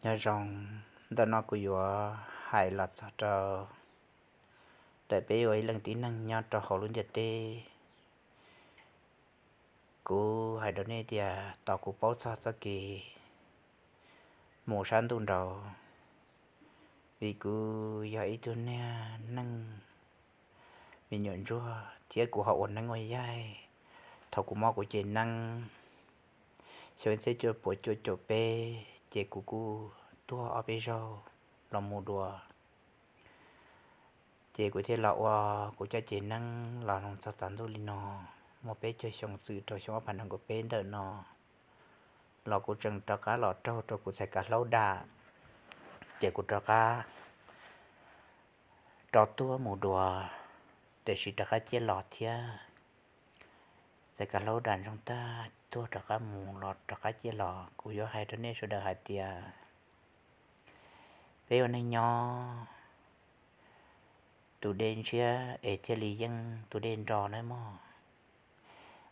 Nyob zoo, ntawm no kuv yuav hais los txog rau ntawm peb ua ib leej tib neeg nyob rau hauv lub ntiaj teb. Kuv hais rau nej tias tos kuv paub txog txoj kev mus sab ntuj nraud, vim kuv yog ib tug niag neeg me nyuam ntsuag thiab kuv ho ua neeb ua yaig. Thaum kuv mob kuv cev neeb xyoo ib txhiab cuaj puas cuaj caum peb, ces kuv kuj tuag ob peb zaug los mus dua. Ces kuv thiaj los ua kuv cov cev neeb los txog txaus ntuj li no, muaj peb caug xyoo txwm rau xyoo ob phav nees nkaum peb ntawm no los kuv tseem rov qab los raug rau kuv txhais kav hlaub dam, ces kuv rov qab rov tuag mus dua, tiam sis rov qab ciaj los thiab. Txhais kav hlaub dam ntsoog tag tuag rov qab mus los rov qab ciaj los. Kuv yuav hais rau nej sawv daws hais tias peb ua neej nyob, tus dej ntshiab es thiaj li yeej tus dej nro nawb mog.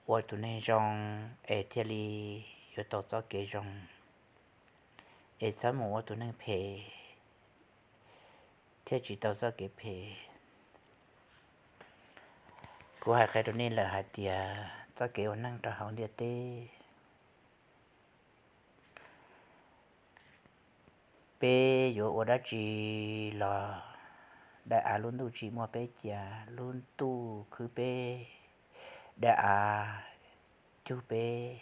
Ua tus neeg zoo es thiaj li yuav tau txoj kev zoo, es txhob mus ua tus neeg phem thiaj tsis tau txoj kev phem. Kuv hais qhia rau nej lawm hais tias txoj kev ua neej rau hauv ntiaj teb, peb yuav ua dab tsi los dab av lub ntuj tsis muaj peb cia, lub ntuj khwb peb, dab av cug peb.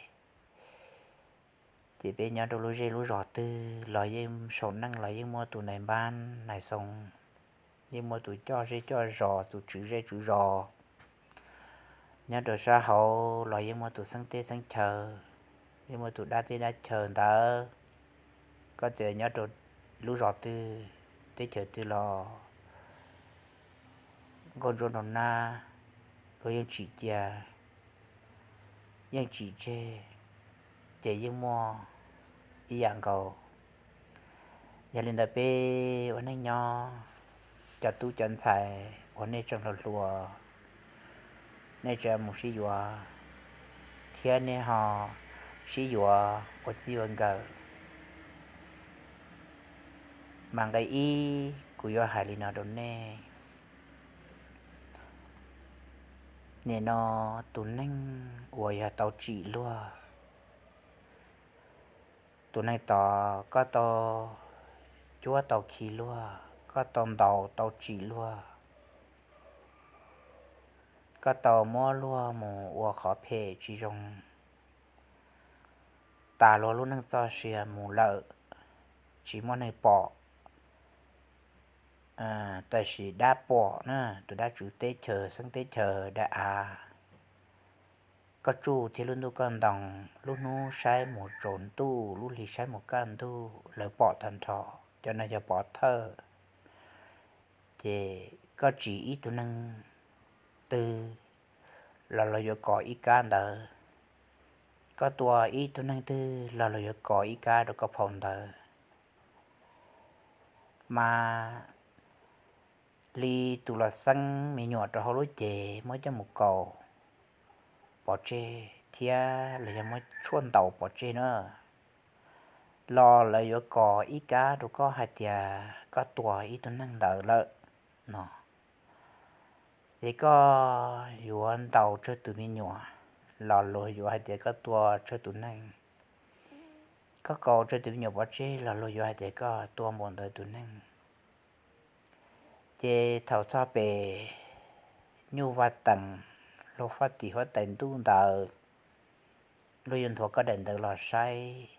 Ces peb nyob rau lub zej lub zos twg los yeej saum neej los yeej muaj tus nais npab nais xoo, yeej muaj tus coj zej coj zos, tus tswv zej tswv zos. Nyob rau sab hauv los yeej muaj tus xeeb teb xeeb chaw, yeej muaj tus dab teb dab chaw ntawd. Koj txawm nyob rau lub zos twg, teb chaws twg los nkauj ntsuab nraug nab, luag yeej tsim cia, yeej tsim tseg, ces yeej muaj ib yam nkaus. Yog li ntawd peb ua neej nyob, cov tub cov ntxhais uas nej tseem hluas hluas, nej tseem mus sib yuav, thiab nej ho sib yuav ua txij ua nkawm. Mas nqe ib kuv yuav hais li no rau nej. Nim no tus neeg uas yog tau tsim luag, tus neeg tod koj tau cuab tau khi luag, koj tau ntaus tau tsim luag, koj tau muab luag mus ua qhov phem tsis zoo, tas luag lub neej txoj sia mus lawm, tsis muaj neeg pom, tab sis dab pom na, tus dab tswv teb chaws xeeb teb chaws dab av, koj tsuj thiab lub ntuj koj ntoos, lub hnub saib mus tsaus ntuj, lub hli saib mus kaj ntug, lawv pom tag nrho, cov no yog pov thawj. Ces koj tsim ib tug neeg twg los luag yuav kov ib kab ntawd, koj tua ib tug neeg twg los luag yuav kov ib kab rau koj phau ntawd. Mas li tus los xeeb me nyuam rau hauv lub cev muab coj mus kaus pov tseg thiab los yog muab tshuaj ntaus pov tseg na, los lawv yuav kov ib kab rau koj hais tias koj tua ib tug neeg ntawd lawm no. Ces koj yuav ntaus tsawg tus me nyuam los luag yuav hais tias koj tua tsawg tus neeg, koj kaus tsawg tus me nyuam pov tseg los luag yuav hais tias koj tua npaum ntawd tus neeg. Ces thaum txog pem nyuj vaj teem, luag faj tim huab tais ntuj ntawd, luag yuav nthuav koj daim ntawv los saib,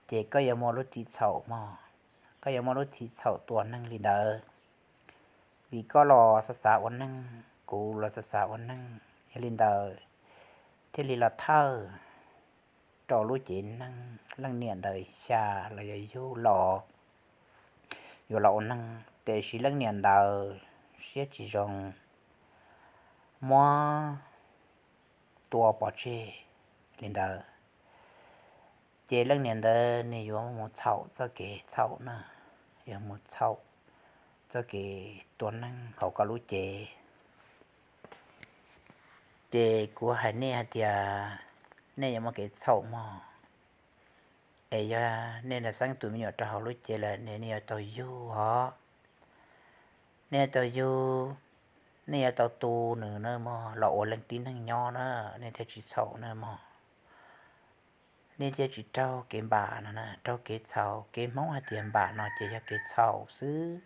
ces koj yuav muaj lub txim txhaum mog, koj yuav muaj lub txim txhaum tua neeg li ntawd. Vim koj los xav xav ua neeg, kuv los xav xav ua neeg, yog li ntawd thiaj li los thawj rau lub cev neeg leej niam ntawd xya los yog yug los yuav los ua neeg, tiam sis leej niam ntawd siab tsis zoo, muab tua pov tseg li ntawd. Ces leej niam ntawd nws yuav mus txhaum txoj kev txhaum na, yuav mus txhaum txoj kev tua neeg hauv koj lub cev. Ces kuv hais nej hais tias nej yuav muaj kev txhaum mog. Es yog nej nrog xeeb tus me nyuam rau hauv lub cev lawm, nej yuav tau yug os. Nej yuav tau yug, nej yuav tau tu nws na mog, los ua leej tib neeg nyob na, nej thiaj tsis txhaum na mog. Nej thiaj tsis raug kev npam no, raug kev txhaum. Kev Hmoob hais tias npam no ces yog kev txhaum xwb.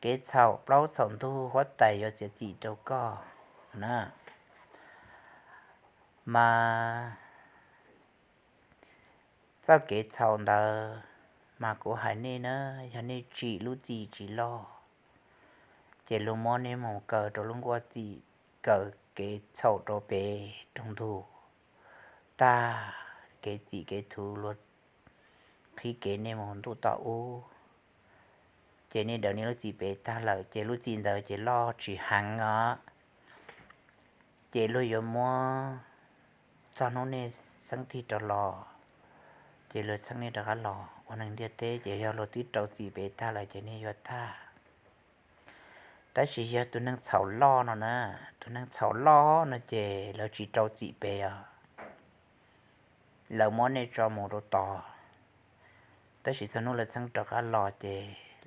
Kev txhaum plaub txhaum ntug huab tais yuav txiav txim rau koj na. Mas txoj kev txhaum ntawd mas kuv hais nej na, yog nej tsim lub txim tsis loj, ces luag muab nej mus kaw rau lub nkuaj txim, kaw kev txhaum rau pem rau ntug tag, kev txim kev thuv luag qhib kev nej mus ntuj tom ub, ces nej daws nej lub txim pem tag lawm, ces lub txim ntawd ces loj tsis heev os. Ces luag yuav muab, txog hnub nej xeeb tig rov los, ces luag txeeb nej rov qab los ua neeg ntiaj teb, ces yog luag twb rau txim pem tag lawm ces nej yuav tag. Tab sis yog tus neeg txhaum loj no na, tus neeg txhaum loj no ces lawv tsis rau txim pem os, lawv muab nej tso mus rau tod, tab sis txog hnub lawv txeeb rov qab los ces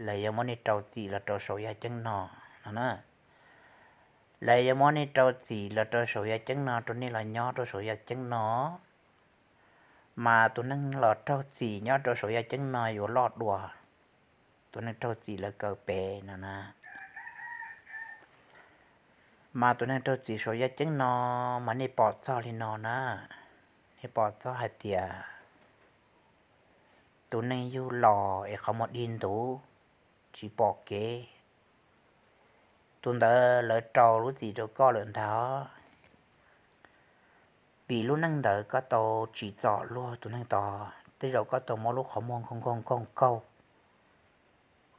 lawv yuav muab nej rau txim los rau saum yaj ceeb no no na. Lawv yuav muab nej rau txim los rau saum yaj ceeb no, rau nej los nyob rau saum yaj ceeb no. Mas tus neeg los raug txim nyob rau saum yaj ceeb no yuav loj dua tus neeg raug txim lawv kaw pem no na. Mas tus neeg raug txim saum yaj ceeb no, mas nej pom txog li no na, nej pom txog hais tias tus neeg yug los es qhov muag dig ntuv, tsis pom kev, tus ntawd lawv rau lub txim rau koj lawm ntag. Vim lub neej ntawd koj tau tsim txom luag tus neeg tod, tej zaum koj tau muab lub qhov muag nkaug nkaug nkaug nkaug,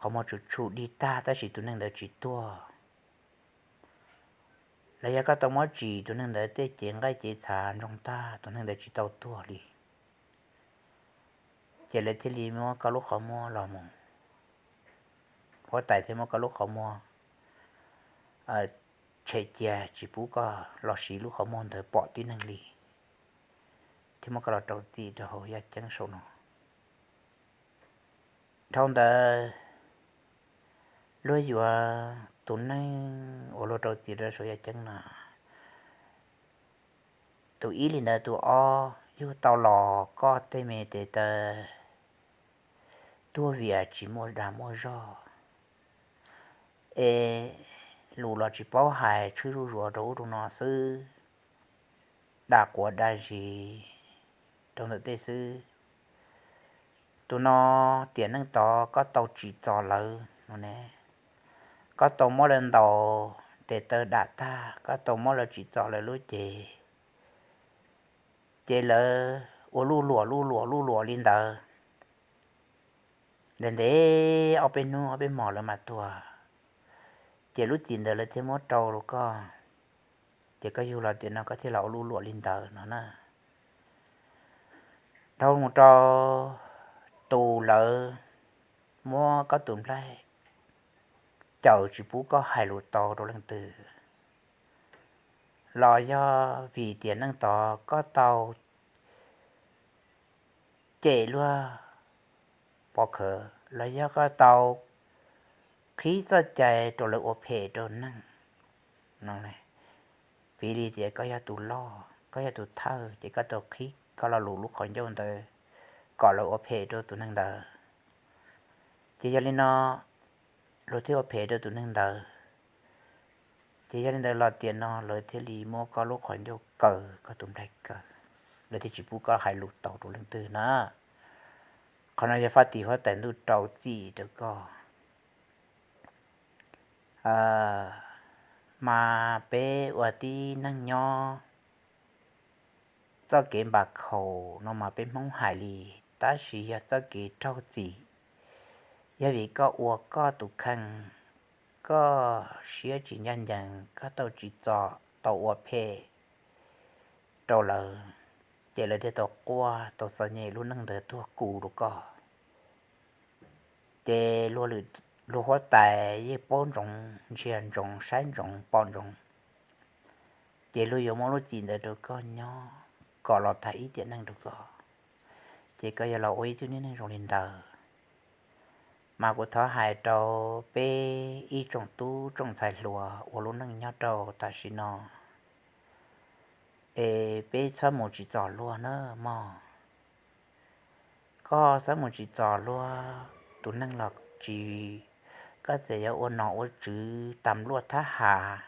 qhov muag tshum tshum dig tag tab sis tus neeg ntawd tsis tuag. Los yog koj tau muab tsim tus neeg ntawd tej cev nqaij cev txha ntsoog tag, tus neeg ntawd tsis tau tuag li, ces lawv thiaj li muab koj lub qhov muag los mus, huab tais thiaj muab koj lub qhov muag tshem cia tsis pub koj los siv lub qhov muag ntawd pom tib neeg li, thiab muab koj los rau txim rau hauv yaj ceeb saum no. Dhau ntawd, luag yuav tus neeg uas luag rau txim rau saum yaj ceeb no, tus ib li ntawd, tus ob yug tau los koj tej me tes taw tuag vias tsis muaj dag muaj zog, es lus los tsis paub hais, tshwj zuj zus rau ub rau no xwb, dag quav dag zis rau ntawm tej xwb. Tus no, tiam neej tod koj tau tsim txom lawv no ne, koj tau muab lawv ntaus tes taw dam tag, koj tau muab lawv tsim txom lawv lub cev, ces lawv ua luj luam luj luam luj luam li ntawd, ntev ntev ob peb hnub ob peb hmos lawv mam tuag, ces lub txim ntawd lawv thiaj muab rau rau koj, ces koj yug los tiam no koj thiaj los ua luj luam li ntawd no na. Dhau mus rau tus lawv muab koj tus nplaig caws tsis pub koj hais lus tau rau leej twg, los yog vim tiam neej tod koj tau cem luag pov khawv, los yog koj tau qhib txoj cai rau lawv ua phem rau neeg no, vim li tias koj yog tus loj, koj yog tus thawj, ces koj tau qhib koj lo lus lub qhov ncauj ntawd kom lawv ua phem rau tus neeg ntawd. Ces yog li no, luag thiaj ua phem rau tus neeg ntawd. Ces yog li ntawd los tiam no lawv thiaj li muab koj lub qhov ncauj kaw, koj tus nplaig kaw, lawv thiaj tsis pub koj hais lus tau rau leej twg na. Qhov no yog faj tim huab tais ntuj rau txim rau koj. Mas peb ua tib neeg nyob, txoj kev npam khaum no mas peb Hmoob hais li, tab sis yog txoj kev raug txim. Yog vim koj ua koj tus kheej, koj siab tsis ncaj ncees, koj tau tsim txom tau ua phem rau lawv, ces lawv thiaj tau quaj tau txom nyem lub neej ntawd tuag kuv rau koj. Ces luag huab tais yeej paub ntsoov, ntsia ntsoov, saib ntsoov, pom ntsoov, ces luag yuav muab lub txim ntawd rau koj nyob kom los tag ib tiam neej rau koj. ces koj yuav los ua ib tug niag neeg zoo li ntawd. Mas kuv thov hais rau peb ib tsoom tub tsoom ntxhais hluas ua lub neej nyob rau tam sim no, es peb txhob mus tsim txom luag na mog. Koj txhob mus tsim txom luag tus neeg los tsis, koj txawm yuav ua nom ua tswv tas luaj thab has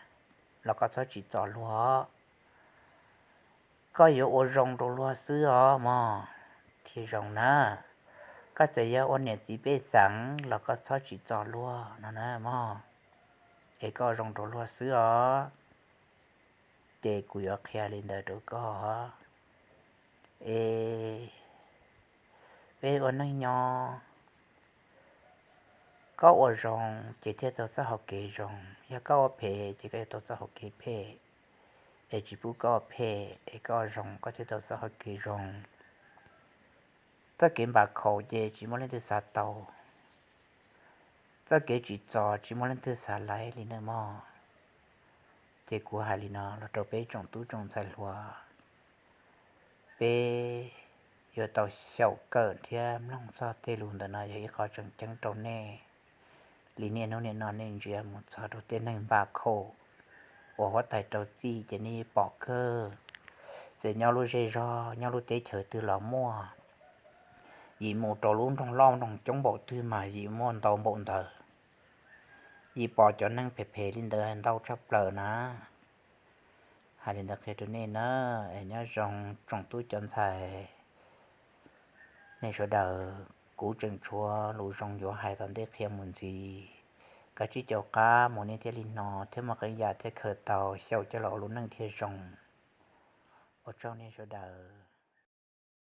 los koj txhob tsim txom luag. Koj yuav ua zoo rau luag xwb os mog, thiaj zoo na. Koj txawm yuav ua niam txiv pej xeem los koj txhob tsim txom luag no na mog, es koj ua zoo rau luag xwb os. Ces kuv yuav qhia li ntawd rau koj. Es peb ua neej nyob, koj ua zoo ces thiaj tau txoj hau kev zoo, yog koj ua phem ces koj yuav tau txoj hau kev phem. Es tsis pub koj ua phem, es koj ua zoo koj thiaj tau txoj hau kev zoo. Txoj kev npam khaum ces tsis muaj leej twg xav tau, txoj kev tsim txom tsis muaj leej twg xav laiv li nawb mog. Ces kuv hais li no los rau peb tsoom tub tsoom ntxhais hluas, peb yuav tau xyaum kawm thiab mloog txog tej lus ntawm no yog ib qho tseem ceeb rau nej li niaj hnub nim no nej ntsia mus txog rau tej neeg npam khaum uas huab tais rau txim ces nej pom kawg. Txawm nyob lub zej zog nyob lub teb chaws twg los muaj, yim mus rau lub nroog loj nroog coob npaum twg mas yim muaj ntau npaum ntawd. Yim pom cov neeg phem phem li ntawd ntau tshaj plaws na. Hais li ntawd qhia rau nej na, es nyob zoo tsoom tub cov ntxhais nej sawv daws. Kuv tseem tshuav lus zoo yuav hais tom ntej qhia mus ntxiv, kav tsij caum qab mus nej thiaj li hnov thiab muaj qee yam thiaj khaws tau xyaum coj los ua lub neej thiaj zoo. Ua tsaug nej sawv daws.